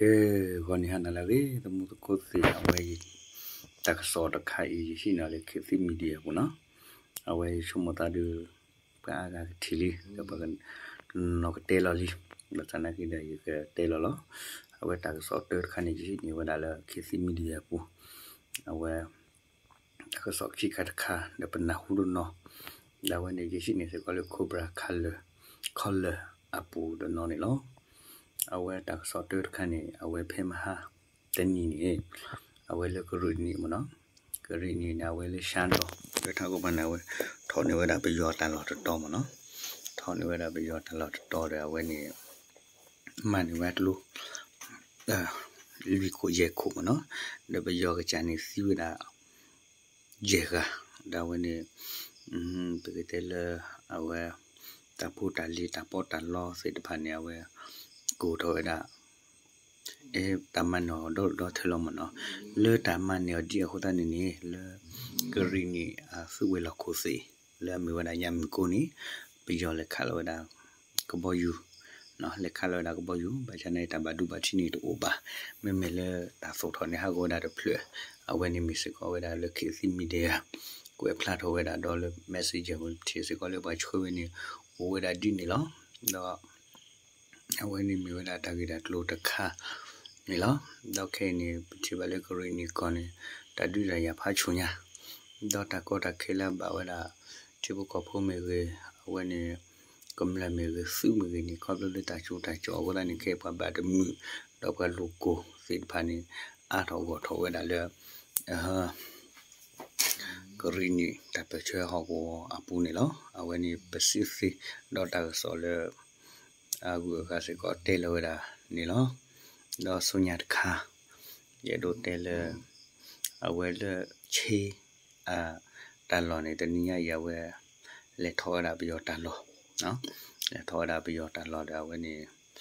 ကဲ, ဂီၤနံၤဟါနၤလၢအဂ့ၤ သမူသကိးသ့ၣ်, အဝဲအံၤ တၢ်ကစီၣ်တခါအံၤ ယဟံးန့ၢ်လၢ ခေတ်သစ် Media အပူၤနီၤ. အဝဲယဆိကမိၣ်သးဒီး ပှၤအါဂၤကထံၣ်လံ ဒီးပှၤတနီၤကတဲလီၤလံ, ဘၣ်ဆၣ်သနာ်က့ဒီး ယကတဲလီၤလီၤ. အဝဲတၢ်ကစီၣ်တၢတခါန့ၣ် ယဟံးန့ၢ်ဝဲဒၣ်လၢ ခေတ်သစ် Media အပူၤ, အဝဲ တၢ်ကစီၣ်ခံခါတခါ ဒီးပနၢ်ဟူတနီၤ, ဒီးအဝဲန့ၣ် ယဟံးန့ၢ်စ့ၢ်ကီးလၢ Cobra Collar အပူၤတနီၤန့ၣ်လီၤ. အဝဲတၢ်ကစီၣ်တၢတခါန့ၣ် အဝဲဖဲမဟါတနံၤန့ၣ် အဝဲလၢကရံၣ်နံၣ်မ့ၢ်နီၤ, ကရံၣ်နံၣ်န့ၣ် အဝဲလၢ ရှမ်းတောင် လၢထးကီၢ်ပၤန့ၣ် အဝဲထီၣ်န့ၢ်ဝဲဒၣ်ပယီၤတၢ်လီၢ်တတီၤမ့ၢ်နီၤ, ထီၣ်န့ၢ်ဝဲဒၣ်ပယီၤတၢ်လီၢ်တတီၤဒီး အဝဲန့ၣ် မၤန့ၢ်ဝဲကျိ လွံၢ်ခိၣ်ယဲၢ်ခိၣ်မ့ၢ်နီၤ, ဒီးပယီၤကစၢ်န့ၣ်သံဝဲဒၣ် ယဲၢ်ဂၤ, ဒီးအဝဲန့ၣ် ပကတဲလၢ အဝဲ တၢ်ဖိတၢ်လံၤတၢ်ပီးတၢ်လီသ့ၣ်တဖၣ်န့ၣ် အဝဲ ကအိၣ်ထီၣ်ဝဲဒၣ် တၢ်မၤန့ၢ်အီၤဒီဒူၣ်ဒီထၢလီၤမ့ၢ်နီၤ, လၢတၢ်မၤန့ၢ်အီၤဒ်အဃိသတးန့ၣ်န့ၣ် လၢ ကရံၣ်နံၣ်အသုးဝဲၤလီၢ်ခိၣ်သ့ၣ် လၢအမ့ၢ်ဝဲဒၣ်ယၤမုၢ်ကိန့ၣ် ပယီၤလဲၤခးလီၤဝဲဒၣ် ကဘီယူၤ, လဲၤခးလီၤဝဲဒၣ်ကဘီယူၤ, ဘၣ်ဆၣ်န့ၣ် တၢ်ဘၣ်ဒိဘၣ်ထံးန့ၣ်တအိၣ်ဘၣ်, မ့မ့ၢ်လၢတၢ်သိးထီၣ်န့ၣ်ဟးဂီၤဝဲဒၣ်တဖျၢၣ်, အဝဲန့ၣ်မ့ၢ်စ့ၢ်ကီးဝဲဒၣ်လၢ ခေတ်သစ် Media ကွဲးဖျါထီၣ်ဝဲဒၣ်ဒီးလၢ Messenger ပထံၣ်စ့ၢ်ကီးလၢပှၤဆှၢဝဲန့ၣ် အိၣ်ဝဲဒၣ်ဒ်န့ၣ်လီၤ. ဒီး အဝဲန့ၣ်မ့ၢ်ဝဲဒၣ်တၢ်ဂ့ၢ်တၢ်ကျိၤတခါန့ၣ်လီၤ. ဒီးခဲအံၤန့ၣ် ပထံၣ်ဘၣ်လၢကရံၣ်နံၣ်ကီၢ်န့ၣ် တၢ်ဒုးတၢ်ယၤဖးဆူၣ်ညါ, ဒီးတၢ်ကီတၢ်ခဲလၢအဘၣ်ဝဲဒၣ် ထံဖိကီၢ်ဖိမ့ၢ်ဂ့ၤ, အဝဲန့ၣ် ကမျၢၢ်မ့ၢ်ဂ့ၤ သုးမ့ၢ်ဂ့ၤန့ၣ် ခီဖျိလၢတၢ်ကၠိတၢ်ကၠီအဃိသတးန့ၣ် ခဲအံၤပှၤဘၣ်တမုာ်, ဒီးပှၤလိာ်ကိၢ်သ့ၣ်တဖၣ်န့ၣ် အါထီၣ်ဂီၢ်ထီၣ်ဝဲဒၣ်လၢ ကရံၣ်နံၣ်တၢ်ပၢၢ်ဆၢဟီၣ်ကဝီၤအပူၤန့ၣ်လီၤ. အဝဲန့ၣ်ပစံးသ့ ဒီးတၢ်ကစီၣ်လၢ အဂုၤအဂၤစ့ၢ်ကီးတဲလီၤဝဲဒၣ်န့ၣ်လီၤ. ဒီးဆူညါတခါ ယအဲၣ်ဒိးတဲလၢ အဝဲလၢ ဆ့ အတၢ်လီၢ်န့ၣ် တနံၤညါအံၤအဝဲ လဲၤထီၣ်ဝဲဒၣ်ပယီၤတၢ်လီၢ်, လဲၤထီၣ်ဝဲဒၣ်ပယီၤတၢ်လီၢ်ဒီးအဝဲန့ၣ်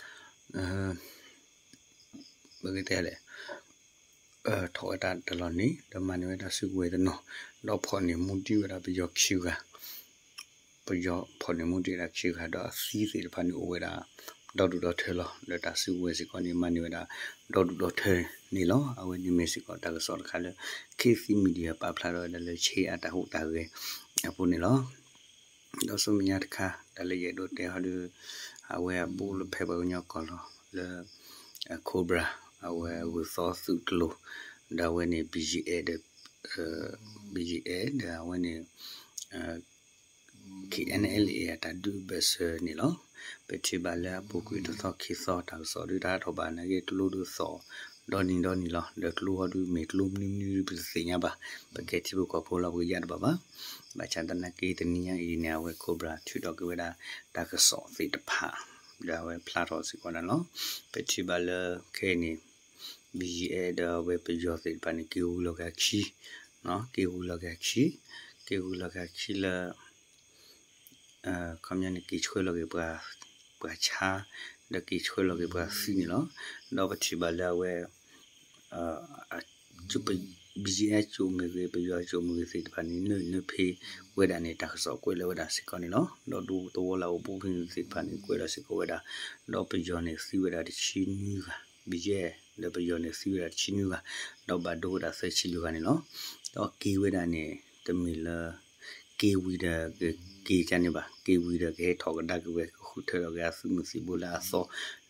ပကတဲလဲၣ် ထီၣ်ဝဲဒၣ်တၢ်လီၢ်န့ၣ် ဒီးမၤန့ၢ်ဝဲဒၣ်စုကဝဲၤတနီၤ, ဒီးဖီၣ်န့ၢ်မူဒံးဝဲဒၣ်ပယီၤခံဂၤ, ပယီၤဖီၣ်န့ၢ်မူဒံးဝဲဒၣ်ခံဂၤ ဒီးအသံသ့ၣ်တဖၣ်န့ၣ်အိၣ်ဝဲဒၣ် ဒီဒူၣ်ဒီထၢလီၤ. ဒီးတၢ်စုကဝဲၤစ့ၢ်ကီးန့ၣ် မၤန့ၢ်ဝဲဒၣ် ဒီဒူၣ်ဒီထၢန့ၣ်လီၤ. အဝဲန့ၣ်မ့ၢ်စ့ၢ်ကီးတၢ်ကစီၣ်တခါလၢ ခေတ်သစ် Media ပာ်ဖျါထီၣ်ဝဲဒၣ်လၢ ဆ့ အတၢ်ဟူးတၢ်ဂဲၤအပူၤန့ၣ်လီၤ. ဒီးဆူမဲာ်ညါတခါ တၢ်လၢယအဲၣ်ဒိးတဲဟီဒီး အဝဲအဘူးလၢဖဲပှၤကညီကီၢ်လီၤလၢ Cobra အဝဲဂုၢ်သီသုးကျိၤ ဒီးအဝဲန့ၣ် BGF ဒီး BGF ဒီးအဝဲန့ၣ် KNLA အတၢ်ဒုးဘၢၣ်စၢၤန့ၣ်လီၤ. ပထံၣ်ဘၣ်လၢအပူၤကွံာ်တသီခံသီ တၢ်ကစီၣ်ဒုးတဟးထီၣ်ဘၣ် နာ်က့ကျိဒုးသီၣ် ဒီနံၤဒီနံၤလီၤ. ဒီးကျိဟီဒုးမ့ၢ်ကျိမနုၤမနုၤဒုး ပတသ့ၣ်ညါဘၣ်, ပကဲထံဖိကီၢ်ဖိလီၤ ပကယါတဘၣ်ဘၣ်. ဘၣ်ဆၣ်သနာ်က့တနံၤညါအံၤန့ၣ် အဝဲ Cobra ထုးထီၣ်က့ၤဝဲဒၣ် တၢ်ကစီၣ်သ့ၣ်တဖၣ် ဒီးအဝဲဖျါထီၣ်စ့ၢ်ကီးန့ၣ်လီၤ. ပထံၣ်ဘၣ်လၢခဲအံၤန့ၣ် BGF ဒီးအဝဲပယီၤသ့ၣ်တဖၣ်န့ၣ် က့ၤဂုၤလီၤက့ၤအခံ, က့ၤဂုၤလီၤက့ၤအခံ, က့ၤဂုၤလီၤက့ၤအခံလၢ ခီပညီန့ၣ် က့ၤဆှၢလီၤက့ၤပှၤဆါ ဒီးက့ၤဆှၢလီၤက့ၤပှၤသံန့ၣ်လီၤ. ဒီးပထံၣ်ဘၣ်လၢအဝဲ BGF ကၠိမ့ၢ်ဂ့ၤ ပယီၤကၠိမ့ၢ်ဂ့ၤသ့ၣ်တဖၣ်န့ၣ် နၢနၢဖဲဝဲဒၣ်န့ၣ် တၢ်ကစီၣ်ကွဲးလီၤဝဲဒၣ်စ့ၢ်ကီးန့ၣ်လီၤ. ဒီးဒူသဝီလၢအအိၣ်ဘူးဖဲန့ၣ်သ့ၣ်တဖၣ်န့ၣ် ကွဲးလီၤစ့ၢ်ကီးဝဲဒၣ်, ဒီးပယီၤန့ၣ်သံဝဲဒၣ်တဆံနွံဂၤ, BGF ဒီးပယီၤန့ၣ်သံဝဲဒၣ်တဆံနွံဂၤ, ဒီးဘၣ်ဒိဝဲဒၣ်သၢဆံလွံၢ်ဂၤန့ၣ်လီၤ. ဒီးက့ၤဝဲဒၣ်န့ၣ် တမ့ၢ်လၢ က့ၤဝံၤဒီးကက့ၤကန့ၣ်ဘၣ်, က့ၤဝံၤဒီးကဟဲထီၣ်ကဒါက့ၤဝဲ ကဃုထၢထီၣ်က့ၤအသုးမုၢ်သံၣ်ဘိလၢအသီ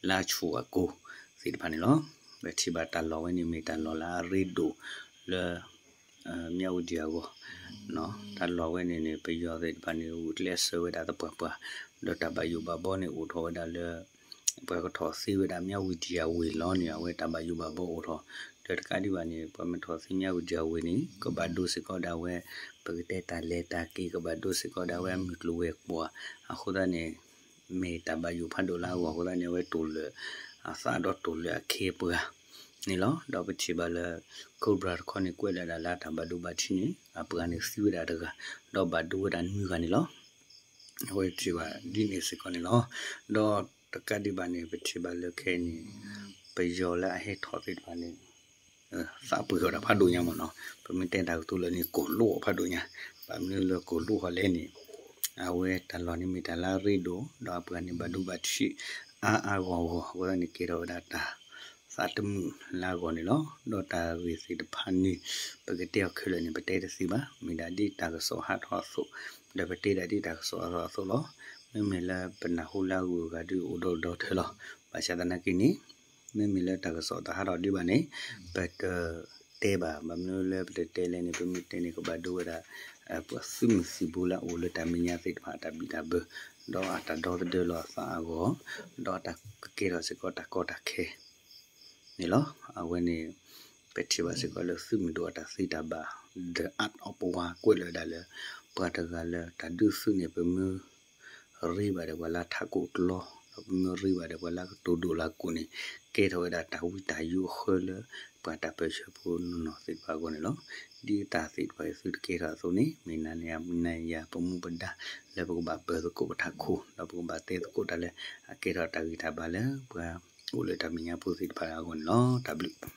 လၢအဆူၣ်အကိၤသ့ၣ်တဖၣ်န့ၣ်လီၤ. ပထံၣ်ဘၣ်တၢ်လီၢ်ဝဲန့ၣ်မ့ၢ်တၢ်လီၢ်လၢအရ့ဒိၣ်လၢ မၠၣ်ဝတံၣ်အဂီၢ်, တၢ်လီၢ်ဝဲန့ၣ်န့ၣ် ပယီၤသ့ၣ်တဖၣ်န့ၣ် ဂုာ်ကျဲးစၢးဝဲဒၣ်သပှၢ်ပှၢ်, ဒီးတၢ်ဘၣ်ယိၣ်ဘၣ်ဘီန့ၣ်အိၣ်ထီၣ်ဝဲဒၣ်လၢ ပှၤကထီၣ်သ့ဝဲဒၣ်မၠၣ်ဝတံၣ်အဝ့ၢ်လီၤန့ၣ် အဝဲတၢ်ဘၣ်ယိၣ်ဘၣ်ဘီအိၣ်ထီၣ်, ဒီးတကးဒံးဘၣ်န့ၣ် ပှၤမ့ၢ်ထီၣ်သ့မၠၣ်ဝတံၣ်အဝ့ၢ်န့ၣ် ကဘၣ်ဒိစ့ၢ်ကီးဒၣ်ဝဲ ပကတဲတၢ်လဲၤတၢ်က့ၤ ကဘၣ်ဒိစ့ၢ်ကီးဒၣ်ဝဲအမုၢ်ကျိၤဝဲၤကွာ်အဃိသတးန့ၣ် မ့ၢ်တၢ်ဘၣ်ယိၣ်ဖးဒိၣ်လၢအဂီၢ်အဃိသတးန့ၣ် အဝဲတိၢ်လၢအသးဒီးတိၢ်လၢအခ့အပှၤန့ၣ်လီၤ. ဒီးပထံၣ်ဘၣ်လၢ Cobra တခီန့ၣ် ကွဲးလီၤဒၣ်လၢတၢ်ဘၣ်ဒိဘၣ်ထံးန့ၣ် အပှၤန့ၣ်သံဝဲဒၣ်တဂၤ, ဒီးဘၣ်ဒိဝဲဒၣ်နွံဂၤန့ၣ်လီၤ. အဝဲထံၣ်ဘၣ်ဒ်န့ၣ်စ့ၢ်ကီးန့ၣ်လီၤ. ဒီးတကးဒံးဘၣ်န့ၣ် ပထံၣ်ဘၣ်လၢခဲအံၤန့ၣ် ပယီၤလၢအဟဲထီၣ်သ့ၣ်တဖၣ်န့ၣ် သးပှ့ၤအီၤဒၣ်ဖးဒိၣ်ညါမ့ၢ်နီၤ, ပမ့ၢ်တဲတၢ်ကတိၤလၢန့ၣ် ကိၢ်လိၣ်အီၤဖးဒိၣ်ညါ, ဘၣ်မနုၤလၢကိၢ်လိၣ်အီၤလဲၣ်န့ၣ် အဝဲတၢ်လီၢ်န့ၣ်မ့ၢ်တၢ်လၢအရ့ဒိၣ် ဒီးအပှၤန့ၣ်ဘၣ်ဒိဘၣ်ထံးအါအါဂီၢ်ဂီၢ်အဃိသတးန့ၣ် ကဲထီၣ်ဝဲဒၣ်တၢ် သးတမုာ်လၢအဂီၢ်န့ၣ်လီၤ. ဒီးတၢ်ဂ့ၢ်သ့ၣ်တဖၣ်န့ၣ် ပကတဲအီၤခဲလၢာ်န့ၣ် ပတဲတသ့ဘၣ်. မ့ၢ်ဒၣ်ဒ်တၢ်ကစီၣ်ဟးထီၣ်အသိး, ဒီးပတဲဒၣ်ဒ်တၢ်ကစီၣ်ဟးထီၣ်အသိးလီၤ. မ့မ့ၢ်လၢပနၢ်ဟူလၢအဂုၤအဂၤဒုးအိၣ်ဒီးဒီထၢလီၤ. ဘၣ်ဆၣ်သနာ်က့န့ၣ် မ့မ့ၢ်လၢတၢ်ကစီၣ်တဟးထီၣ်ဒံးဘၣ်န့ၣ် ပတတဲဘၣ်. ဘၣ်မနုၤလၢပတတဲလဲၣ်န့ၣ် ပမ့ၢ်တဲန့ၣ် ကဘၣ်ဒိဝဲဒၣ် ပှၤသုးမုၢ်သံၣ်ဘိလၢအအိၣ်လၢတၢ်မဲာ်ညါသ့ၣ်တဖၣ်အတၢ်ဘံၣ်တၢ်ဘၢ, ဒီးအတၢ်ဒီသဒၢလီၤအသးအဂီၢ်, ဒီးတၢ်ကကဲထီၣ်စ့ၢ်ကီးတၢ်ကီတၢ်ခဲ န့ၣ်လီၤ. အဝဲန့ၣ် ပထံၣ်ဘၣ်စ့ၢ်ကီးလၢသုးမုၢ်ဒိၣ်အတၢ်သ့တၢ်ဘၣ် the art of war ကွဲးလီၤဝဲဒၣ်လၢ ပှၤတဂၤလၢတၢ်ဒုးသုးန့ၣ် ပမ့ၢ်ရ့ဘၣ်ဒီးပှၤလၢထးခိၣ်ကျီ, ဒီးပမ့ၢ်ရ့ဘၣ်ဒီးပှၤလၢကတိၤဒိၣ်လၢကိၣ်န့ၣ် ကဲထီၣ်ဝဲဒၣ်တၢ်ဝံတၢ်ယိးဃၢလၢ ပှၤတၢ်ပၢၢ်ဆၢဖိနီၢ်နီၢ်သ့ၣ်တဖၣ်အဂီၢ်န့ၣ်လီၤ. ဒ်တၢ်သ့ၣ်တဖၣ်အံၤသုတကဲထီၣ်အသိးန့ၣ် မ့ၢ်နၤန့ၣ် မ့ၢ်နၤယၤပမူပဒါ လၢပကဘၣ်ပၢၤသကိးပထးခိၣ် ဒီးပကဘၣ်တဲသကိးတၢ်လၢ အကဲထီၣ်တၢ်ဂံၢ်တၢ်ဘါလၢပှၤအိၣ်လၢတၢ်မဲာ်ညါဖိသ့ၣ်တဖၣ်အဂီၢ်န့ၣ်လီၤ. တၢ်ဘျုး